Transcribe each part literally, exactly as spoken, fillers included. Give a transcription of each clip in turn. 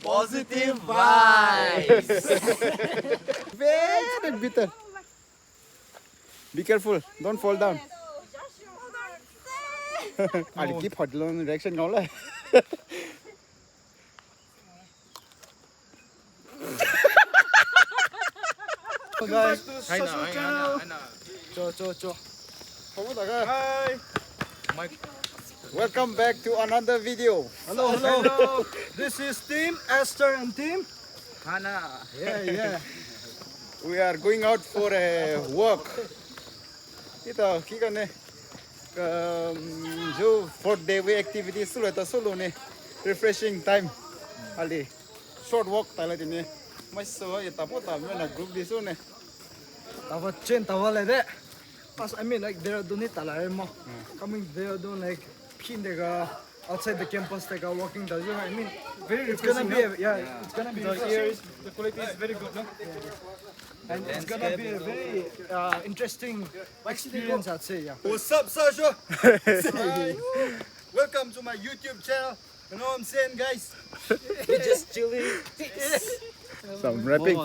Positive vibes. Very bitter. Be careful, don't fall down. Ali ki phadlon reaction ngaole. Guys, hi na, hi na, hi na. Cho, cho, cho. Hi. Welcome back to another video. Hello, hello. Hello. This is Team Esther and Team Hannah. Yeah, yeah. We are going out for a walk. Ito, kikane. Um, jo fourth day we activity sulu ta sulu ne refreshing time. Ali short walk tala tine. Mai so ye tapo ta me na group di su ne. Tava chen tava le de. As I mean, like, Dehradun ni tala re mo. Coming Dehradun, like, pin de ga outside the campus, like, uh, walking the, you know, I mean, very refreshing, no? Yeah, it's gonna be the refreshing. The quality is very good, no? And it's gonna be a very, uh, interesting experience, I'd say, yeah. What's up, Sasha? Welcome to my YouTube channel. You know what I'm saying, guys? We're just chilling. Some rapping.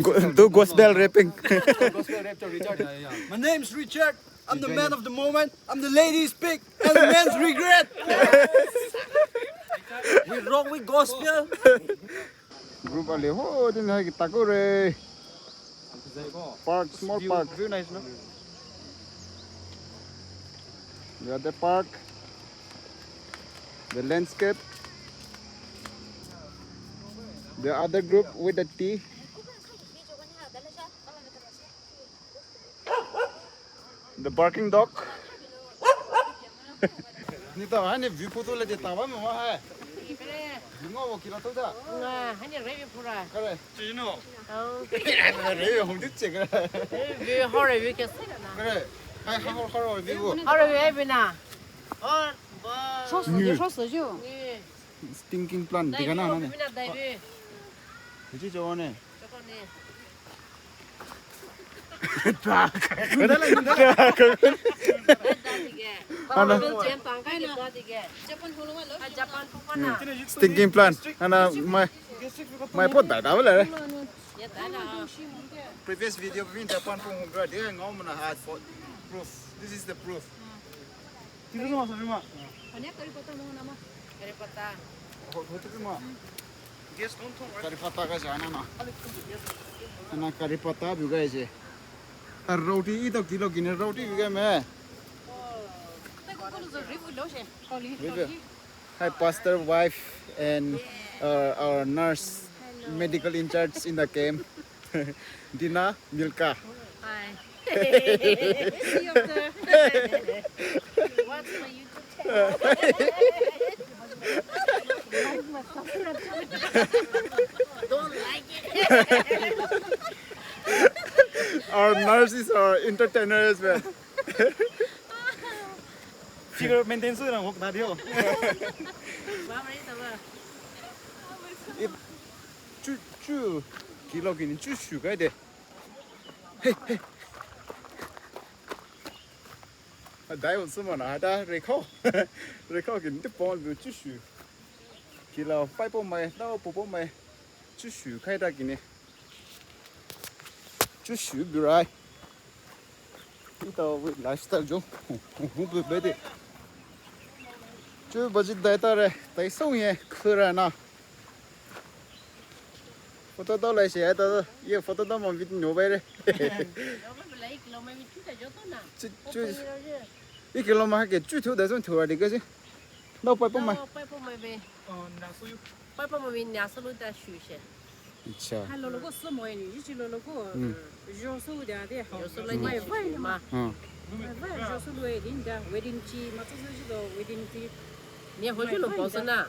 Go- do gospel rapping. Gospel rap to Richard. Yeah, yeah. My name's Richard. I'm the man of the moment. I'm the ladies' pick and the men's regret. We rock with gospel. Group ali ho din hai kita ko re. Park, small park. View nice, no? The other park. The landscape. The other group with the tea. The barking dog. Ni ta hani view photo le de ta ba mo hai. View ngo wo kila to da. Nga hani re view pura. Kare. Chi no. Oh. Re view hong di che kare. View hore view ke se na. Kare. Hai ha hore hore view. Hore view ai bina. Oh, ba. Sho su ju, sho su ju. Stinking plant, dai tiga na view, na ne. Bina dai view. Chi jo ne. Stinking plant. Ana mai mai pot dai dai le. Previous video vin Japan pung hum bra dia ngau mana hat for proof. This is the proof. Kiri ma, sorry ma. Ani curry patta mo na ma. Curry patta. Ho, ho, tu ma. Gas don't throw, right? Curry patta ka jana na. Ana curry patta bu gai je. Ar roti ito kilo kine roti bu gai me. Review. Hi, pastor wife and, uh, our nurse, medical in charge in the camp, Dina Milka. Hi. See you after. Watch my YouTube channel. Don't like it. Our nurse is our entertainer as well. Figure maintain su na hok na dio. It chu chu kilo kini chu shu kai de. Hey, hey. Dai un suma na da rekho. Rekho kini te pon bu chu shu. Kilo five po mai, da po po mai. Chu shu kai da kini. Chu shu bu rai. Ito with lifestyle jo. Hu hu bu be de. Chu budget dai ta re. Tai song ye khura na. Photo to lai se ai to. Ye photo to mo vit no bai re. Chu chu. Ikilo ma ke chu thu da song thu ra de ke si. No pai po mai. No pai po mai be. Oh, na so you. Pai po mai na so lu da shu se. Acha. Hello, logo sumo ni, ji chi lo logo. Hmm. Jo su da de. Jo su la ni ma. Hmm. Mai vai jo su lu e din da, wedding chi, ma su su ji do wedding chi. Ni ho ju lo ko su na.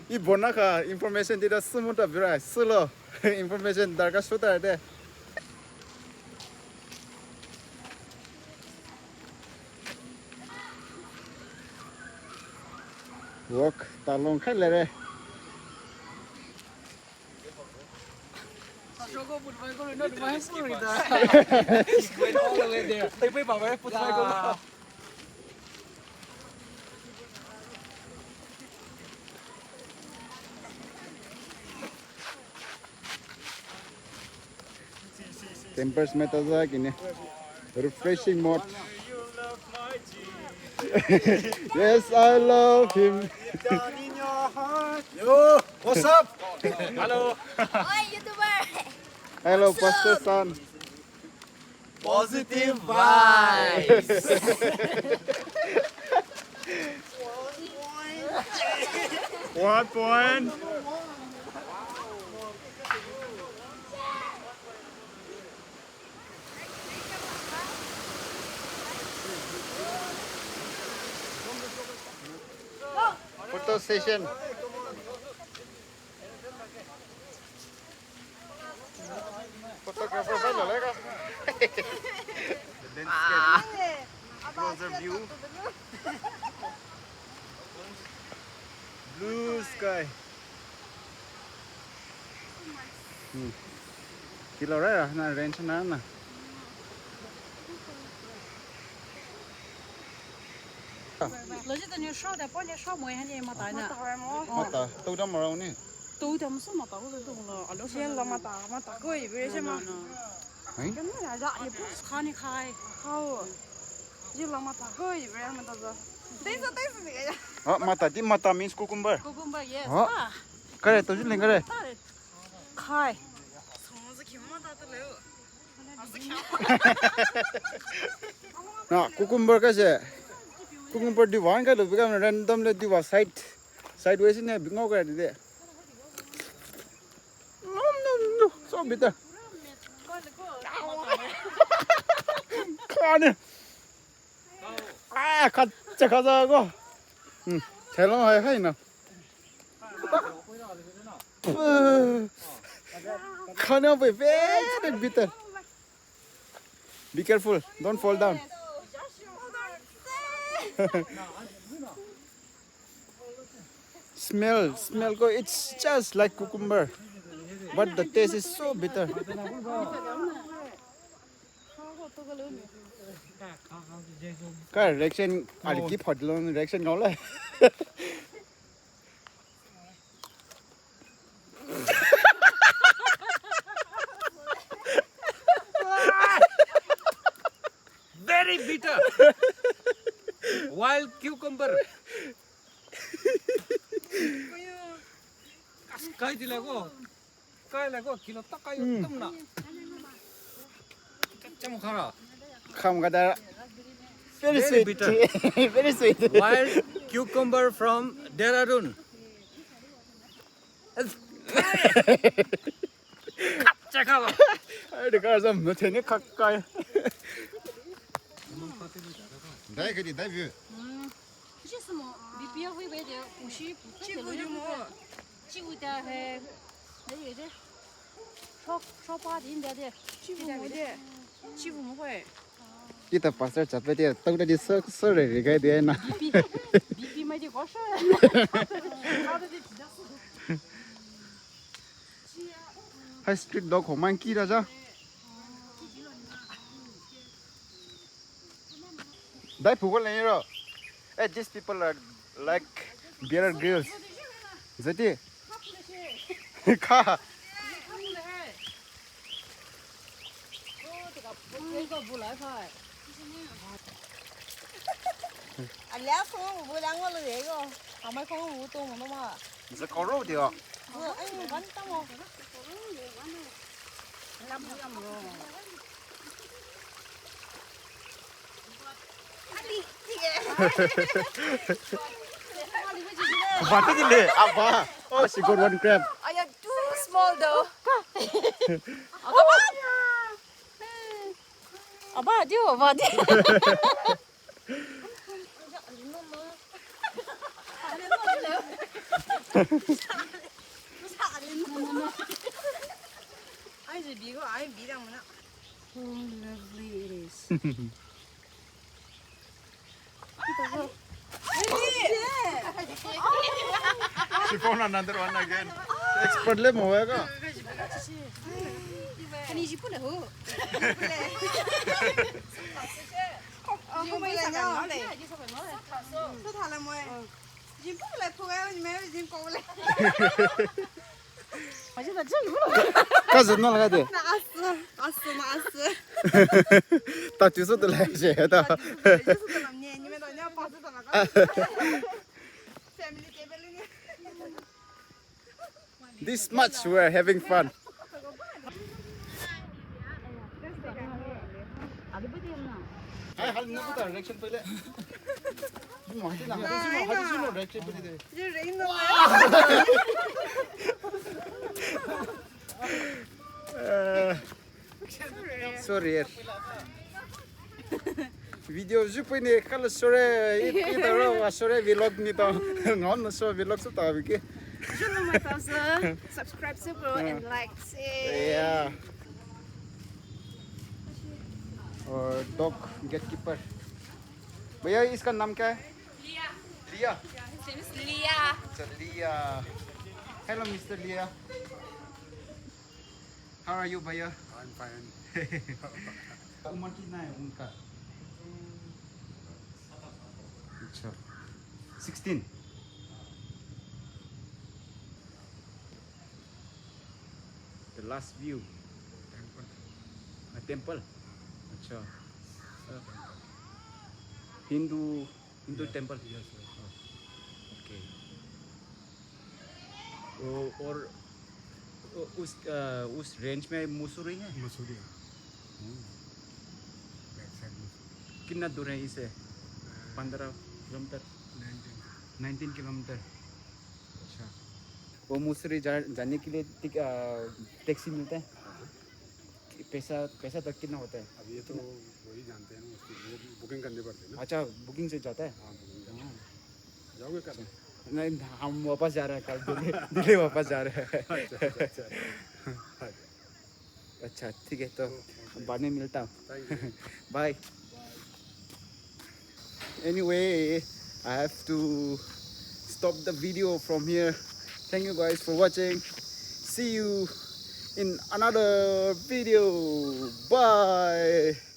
I bona ka information di da sumo ta vira, sulo. Information darkar su ta de. Walk ta long khai le re. He went all the way there. They pay by foot. Yeah. Tempers meta za kini. Refreshing mode. Yes, I love him. Yo, what's up? Hello. Oi, YouTuber. Hello, Pastor son. Positive vibes. One point. Photo session. Photographer bhai lo lega. Closer view. Blue sky. Hmm. Kilo ra na range na na. Lo ji ta ni shou da, po ni shou mo hani mata na. Mata, to da mo ni. To da mo so mata ko to lo. Alo ji la mata, mata ko yi be se ma. Hai? Ka na la ya ye po kha ni khai. Khao. Ji la mata ko yi be mata za. Dai sa, dai sa ni ya. Ah, mata, di mata means cucumber. Cucumber, yes. Ah. Kare, to ji leng kare. Khai. Na, cucumber ka se. Cucumber di wan ka lo, bika random le di wa side. Sideways ne, bingo ka de. No, no, no. So bitter. Kane. Ah, khat cha khat za ko. Hmm. Thelong hai hai na. Kane be very bitter. Be careful, don't fall down. Smell, smell ko, it's just like cucumber, but the taste is so bitter. Ka reaction, ali ki phadlong reaction ngau le. Very bitter. Wild cucumber. Kas kai di lago. Kai lago kilo takai. Mm. Tam na. Cham khara. Kham gada. Very, very sweet. Bitter. Very sweet. Wild cucumber from Dehradun. Ai, de ka zam no tene khakai. Dai kadi dai view. Chi bu ju mo. Chi bu ta he. Dai ye de. Shop, shop pa din da de. Chi bu mo de. Chi bu mo hoi. Kita pastor chape dia, tau tadi so, so re re kai dia na. B P, B P mai di ko so. High street dog ho monkey da ja. Dai phu ko le ro. Eh, these people are like Bear Grylls. Zati. Kha. Alia khong bu lang lo ye yo. Amai khong bu to mo ma. Za ko ro de. Ai ban ta mo. Bata dile, aba. Oh, she got one crab. I am too small though. Aba, dio, aba, dio. How lovely it is. She found another one again. Expert le mo hoga. Ka zut no laga de. Na asu, asu, na asu. Ta tu so de la she ta. Family table ni. This much we are having fun. Hai, hal na ta reaction pehle. Mo hati na, hati sino, hati sino reaction pehle de. Eh, sorry yaar. Video ju pui ne kala sore, i, i taro, a sore vlog ni ta. Ngon na so vlog so ta bike. Ju lo mai ta sa, subscribe se bro and like se. Yeah. और dog gatekeeper. भैया, इसका नाम क्या है? लिया। लिया? Yeah, his name is लिया। अच्छा, लिया। Hello, मिस्टर लिया। How are you, भैया? I'm fine। उम्र कितना है उनका? अच्छा, sixteen। The last view। Temple। अ, temple। अच्छा। अ, हिंदू, Hindu temple। Yes, yes। OK। वो, और, वो, उस, अ, उस रेंज में मसूरी है? मसूरी है। हम्म। Back side Mussoorie. कितना दूर है इससे? अ, पन्द्रह किलोमीटर। नाइनटीन। Nineteen kilometre. अच्छा। वो मसूरी जा-, जाने के लिए टिक-, अ, टैक्सी मिलता है? हाँ। पैसा, पैसा तो कितना होता है? अब ये तो वही जानते हैं ना, उसकी, वो बुकिंग करनी पड़ती है ना। अच्छा, बुकिंग से जाता है? हाँ, बुकिंग करनी पड़ती है। जाओगे कल? नहीं, हम वापस जा रहे हैं कल, दिल्ली, दिल्ली वापस जा रहे हैं। अच्छा, अच्छा, अच्छा। अच्छा, ठीक है, तो OK, OK। बाद में मिलता हूँ। Thank you। Bye। Anyway, I have to stop the video from here. Thank you guys for watching. See you in another video. Bye.